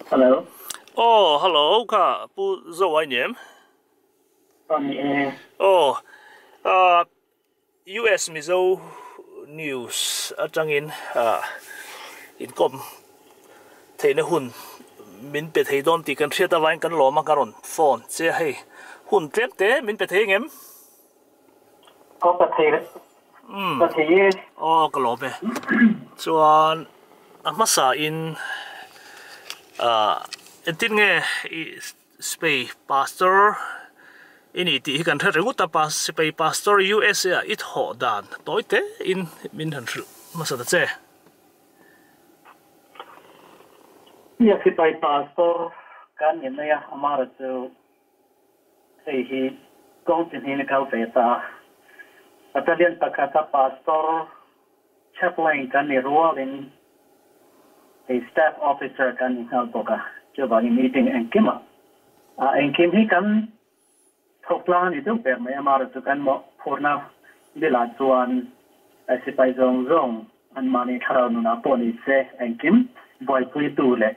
Hello. Aw hello kha Pu Zo ai ni em? Aw ni e. Aw ah US Mizo News atangin ah inkawm theihna hun min pe thei dawn tih kan hriat avangin kan lawm a ka rawn phone che a hei hun tlem te min pe thei engem? Aw ka thei ka thei e. Aw ka lawm e. Chuan a hmasa in ah entin nge i Sipai Pastor i ni tih hi kan hre ringawt a, Sipai Pastor USA ah i thawh dan tawi te in min han hrilh hmasa ta che. Nia Sipai Pastor kan ni mai a, amara chu hei hi kawng chi hnih in a kal ve ta a. Battalion pakhata Pastor Chaplain kan ni rualin hei Staff Officer kan ni nghal bawk a, chuvangin meeting engkimah ah engkim hi kan thawk tlang a ni deuh ber mai. Amaherawhchu chu kan mawhphurhna bilah chuan sipai zawng zawng anmahni thlarau nunah pawh ni se engkim buaipuitu leh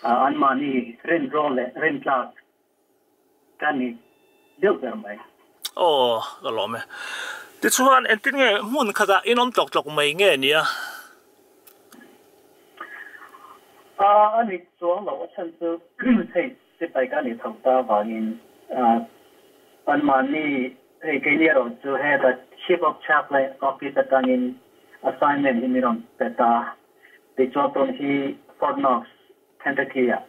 anmahni rinrawl leh rintlak Ka ni deuh ber mai. Aw, ka lawm e. Tichuan, engtin nge hmun khatah in awm tlawk tlawk mai nge nia? A ni chuang loh, a chhan chu hei sipai ka nih tho ta avangin anmahni hei keini erawh chu heta Chief of Chaplain Office atangin assignment hi min rawn pe ta. Tichuan tun hi Fort Knox Kentucky ah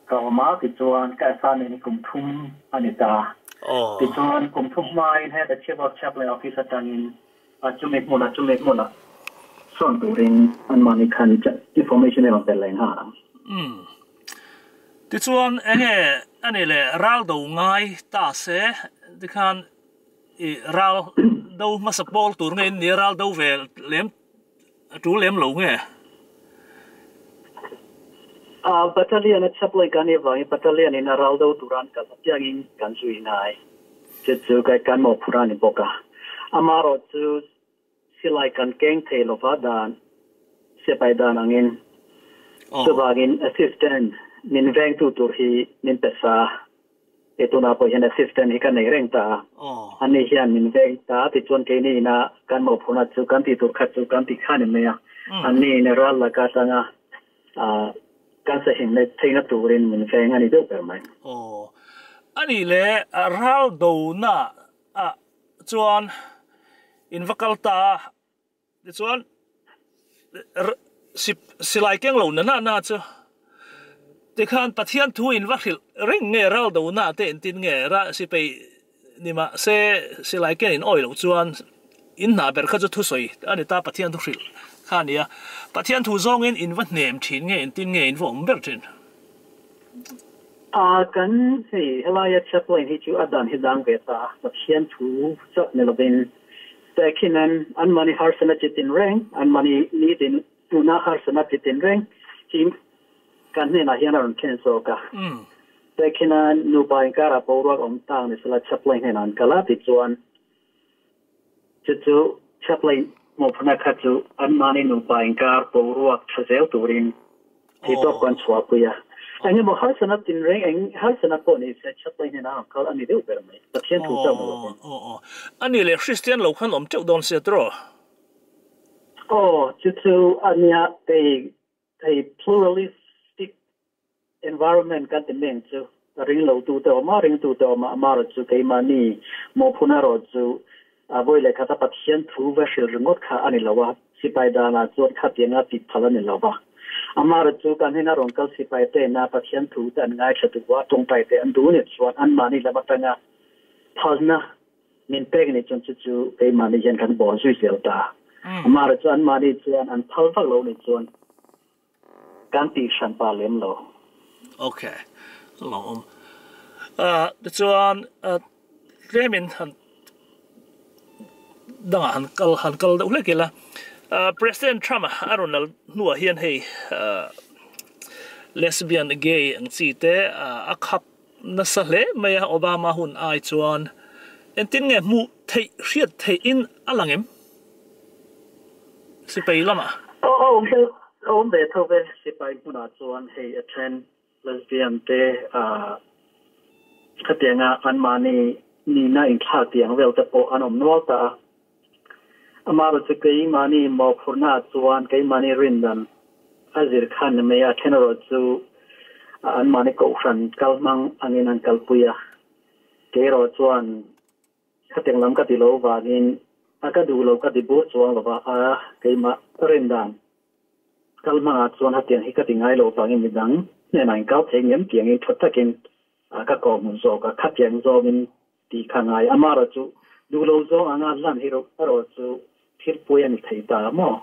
ka awm a, tichuan ka assignment hi kum thum a ni ta. Tichuan kum thum hmain heta Chief of Chaplain Office atangin chumi hmunah chumi hmunah sawn turin anmahni khan information i rawn pe leh nghal ang. Umm. Tichuan enge a nih leh ral do ngai ta se tikhan i ral do hmasa pawl tur nge in nia ral do ve lem A tul lem lo nge? A battalion a chaplain kan nih avangin battalion in a ral do tur an kal apiangin kan zui ngai. Chu chu kai kan mawhphurh a ni bawk a. Amaherawh chu silai kan keng thei lova dan sipai dan angin chuvangin assistant min vengtu tur hi min pe sa. He tunah pawh hian assistant hi ka nei reng ta a, ani hian min veng ta tichuan keini ina kan mawhphurhna chu kan tih tur khat chu kan tih kha ni mai a, anni in ral laka atanga kan sahim leh theihna turin min veng a ni deuh ber mai. Aw, anih leh ral dona ah chuan in va kal ta a, Tichuan, silai keng lo na na na chu tikhan Pathian thu in va hrilh reng nge ral do na te entin nge ra sipei ni mah se silai ken in awi loh chuan in hna ber kha chu thusawi a ni ta Pathian thu hrilh kha a ni a, Pathian thu zawngin in va hnem thin nge entin nge in va awm ber thin. A kan hei helaia chaplain hi chu a dan hi dang ve ta a, Pathian thu chauh ni lovin Tehkhin an anmahni harsana chi tin reng, anmahni nitin tuna harsana chi tin reng hi kan hnenah hian a rawn thlen zawk a. Tehkhin a nupa inkarah boruak awm tak ni sela chaplain hnenah an kal a, tichuan chu chu chaplain mawhphurhna kha chu anmahni nupa inkar boruak tha zel turin Thei tawk kan chhuahpui a. Eng emaw harsana tinreng eng harsana pawh ni se chhiatna hian a ang kal a ni deuh ber mai. Pathian thu chauh ni lovin. Aw aw. A nih leh Kristian lo khan awm teuh dawn sia tiraw? Aw, chu chu a nia hei hei pluralistic environment kan ti mek chu ring lo tu te awm a, ring tu te awm a, amaherawh chu keimahni mawhphurhna erawh chu a vawi leh khat a Pathian thu va hrilh ringawt kha a ni lo a, sipai danah chuan khatianga tih phal a ni lo va. Amaherawh chu kan hena rawn kal sipai te ina Pathian thu te an ngaithla duh a, tawngtai te an duh ni chuan anmahni lam atanga phalna min pek ni chuan chu chu keimahni hian kan bawl zui zel ta. Amaherawh chu anmahni chuan an phal vak lo ni chuan kan tih hran pa lem lo. Ok, lo awm. Tichuan tlemin han dangah han kal han kal deuh hlek ila. President Trump a rawn lal hnuah hian hei lesbian, gay ang chi te a khap nasa hle mai a Obama hun ai chuan engtin nge hmuh theih hriat theih in a lang em? Sipai lamah. Aw aw. Awm ve tho ve sipai hmunah chuan hei a then lesbian te khatianga anmahni nihna inthlak tih ang vel te pawh an awm nual ta a. Amaherawhchu keimahni mawhphurhna ah chuan keimahni rindan a zir khan ni mai a, then erawh chu anmahni kohhran kal hmang angin an kalpui a, kei erawh chuan Khatiang lam ka ti lo vangin a ka duh lo ka ti bur chuang lo va, a keimah rindan kal hmangah chuan hetiang hi ka ti ngai lo vangin midang hnenah in kal thei ngem tiangin tha takin ka kawh hmun zawk a, khatiang zawngin tih kha ngai. Amaherawh chu duh lo zawng anga lan hi erawh chu thil pawi a ni thei ta maw?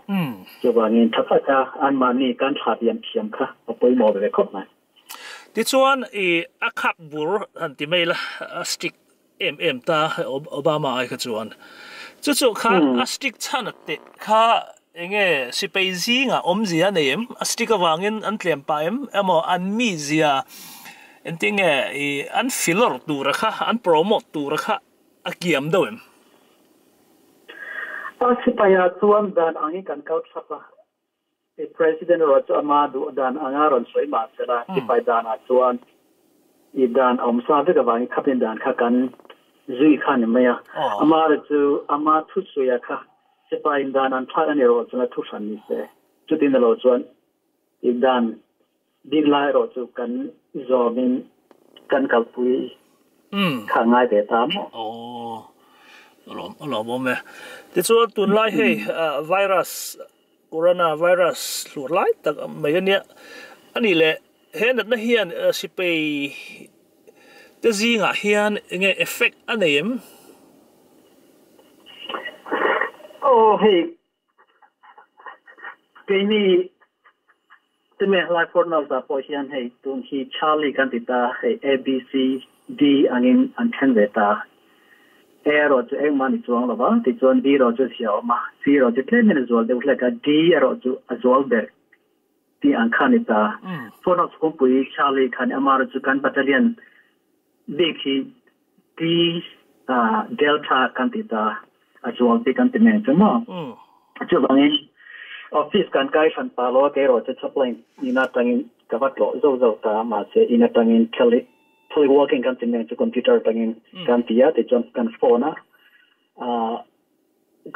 Chuvangin tha taka anmahni kan thlah diam thiam kha a pawimawh ve khawp mai. Tichuan i a khak bur han ti mai la, a stick em em ta Obama ai kha chuan chu chu kha a stick chhan a teh kha enge sipei zinga awmzia a nei em a stick avangin an tlem pah em emaw an mizia engtinge ih an filawr tura kha an promote tura kha a kiam deuh em? A sipaiah chuan dan angin kan kal thlap a, President erawh chu ama duh dan anga rawn sawi mah se la, sipai danah chuan i dan a awm sa vek avangin khapin dan kha kan zui kha a ni mai a. Ama erawh chu ama thusawiah kha sipaiin dan an thlak a ni erawh chuan a thu hran ni se. Chutin elo chuan i dan bik lai erawh chu kan zawmin kan kalpui kha a ngai ve ta maw? Aw, a lawmawm e. Tichuan tunlai hei virus Corona virus hluar lai tak mai a nia. A nih leh he natna hian sipei te zingah hian enge effect a nei em? Aw hei keini te me hlai Fort Knox ah pawh hian hei tun hi Charlie kan ti ta hei ABC D angin an then ve ta. A erawh chu engmah ni chuang lo va, tichuan B erawh chu zia awm a, C erawh chu tlemin a zual deuh hlek a, D erawh chu a zual ber tih ang kha a ni ta. Fort Knox kawngpui Charlie khan amah erawh chu kan battalion bik hi D Delta kan ti ta, a zual bik kan ti mai ang chu maw. Chuvangin office kan kai hran pah lo a, kei erawh chu chaplain ina atangin ka va tlawh zauh zauh ta, mahse in atangin Kelly Teleworking kan ti nen chu computer atangin kan ti a, tichuan kan phone a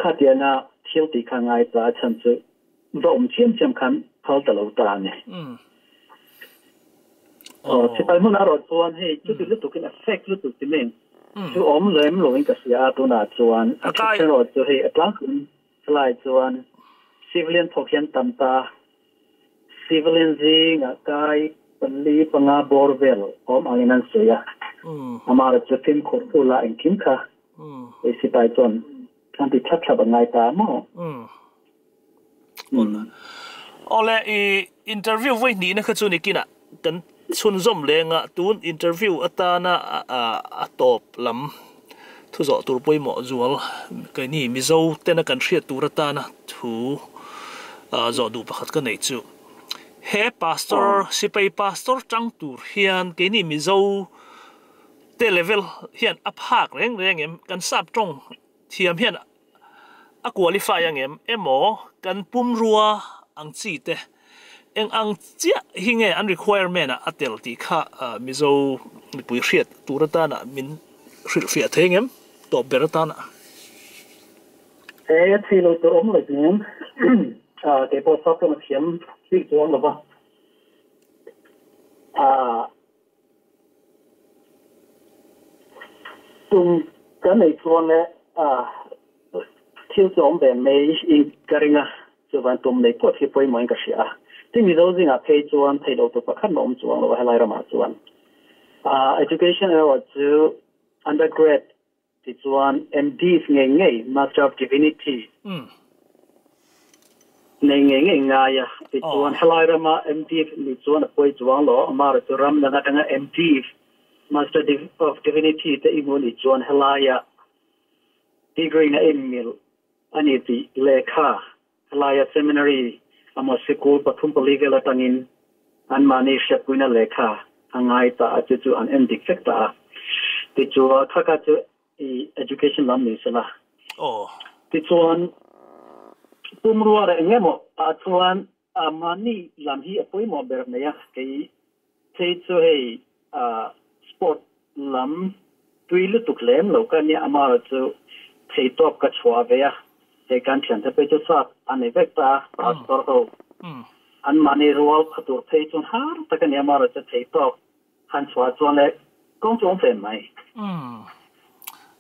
khatianga thil tih kha ngai ta a chhan chu va awm chiam chiam khan phal ta lo ta a ni. Aw sipai hmun a rawh chuan hei chuti lutukin a fake lutuk ti mai chu awm lem loin ka hria a tunah chuan a then erawh chu hei a tlangpui helai chuan civilian thawk hian tam ta Civilian zingah kai pali panga bawr vel awm angin an sawi a, amaherawh chu fimkhur phula engkim kha ei sipai chuan an ti thlap thlap a ngai ta maw? Awle, i interview vawi hnihna kha chu nikinah kan chhunzawm leng a, tun interview atana a tawp lam thu zawh tur pawimawh zual keini Mizo tena kan hriat tur atana thu zawh duh pakhat ka neih chu he pastor sipai pastor tang tur hian keini Mizo te level hian a phak reng reng em kan sap tawng thiam hian a qualify ang em emaw kan pumrua ang chi te eng ang chiah hi nge an requirement ah a tel tih kha Mizo mipui hriat tur atana min hrilhfiah thei ang em tawp ber atana. He thei lo tur awm lo nen kei pawh sap rawng a thiam bik chuang lo va. Tum kan nei chuan le thil chu awm ve mai in ka ring a, chuvan tum nei pawh thil pawimawh in ka hria a. Tin Mizo zingah phei chuan theih loh tur pakhat mah awm chuang lo a helai ramah chuan. Education erawh chu undergrad Tichuan, MDiv ngei ngei, Master of Divinity, nei ngei ngei ngai a. Tichuan, helai rama MDiv nih chuan a pawi chuang lo. Amaherawhchu chu ram dang atanga MDiv, Master of Divinity, te i hmuh nih chuan helaia degree na in mil a ni tih lehkha helaia seminary emaw sikul pathum pali vel atangin anmahni hriatpuina lehkha a ngai ta a, chu chu an en dik vek ta a. Tichuan, kha kha chu i education lam ni sela. Tichuan, pumrua reh eng emaw ah chuan. A mahni lam hi a pawimawh ber mai a, kei phei chu hei sport lam tui lutuk lem lo ka nia, amaherawhchu theitawp ka chhuah ve a, hei kan thiante phei chu sap a ni vek ta a, pastor ho an mahni rual kha tur phei chuan har tak a ni, amaherawhchu theitawp han chhuah chuan le kawng chu awm ve mai. Umm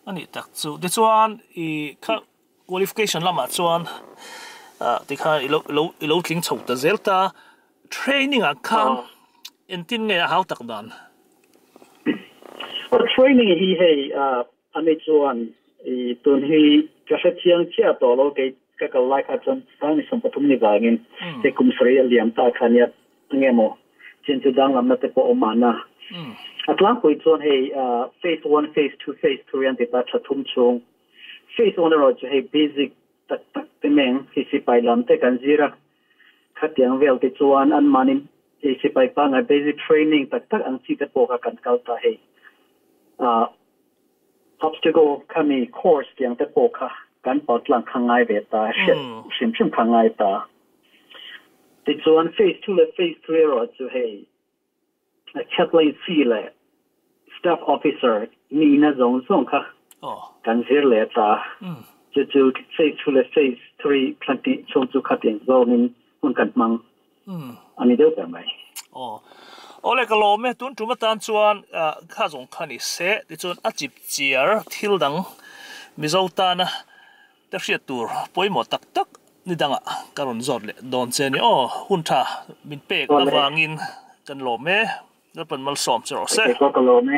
a nih tak chu tichuan i kha Qualification lamah chuan tikhan i lo i lo i lo tling chho ta zel ta. Training ah khan engtin nge a hau tak dan? Aw training hi hei ani chuan i tun hi ka hre chiang chiah tawh lo kei ka kal lai kha chuan sang ni 30 ni vangin hei kum sarih a liam ta kha nia enge maw chin chu danglamna te pawh awm mahna. A tlangpui chuan hei phase one, phase two, phase three an ti ta tha thum chhung Phase one erawh chu hei basic tak tak te meng hi sipai lam te kan zir a, khatiang vel te chuan anmahni hei sipai pangngai basic training tak tak ang chi te pawh kha kan kal ta hei. Ah obstacle khami course tiang te pawh kha kan pal tlang kha ngai ve ta, hriat hrim hrim kha ngai ta. Tichuan phase two leh phase three erawh chu hei Chaplaincy leh Staff Officer nihna zawng zawng kha kan zir leh ta. Chu chu Phase 2 leh Phase 3 thla hnih chhung chu khatiang zawngin hun kan hmang a ni deuh ber mai. Aw. Awle ka lawm e, tun tum atan chuan kha zawng kha ni se tichuan a chip chiar thil dang Mizo tana Ka hriat tur pawimawh tak tak ni dangah ka rawn zawt leh dawn che ni aw, hun tha min pek avangin kan lawm e, Lalpan malsawm che rawh se. Ka lawm e.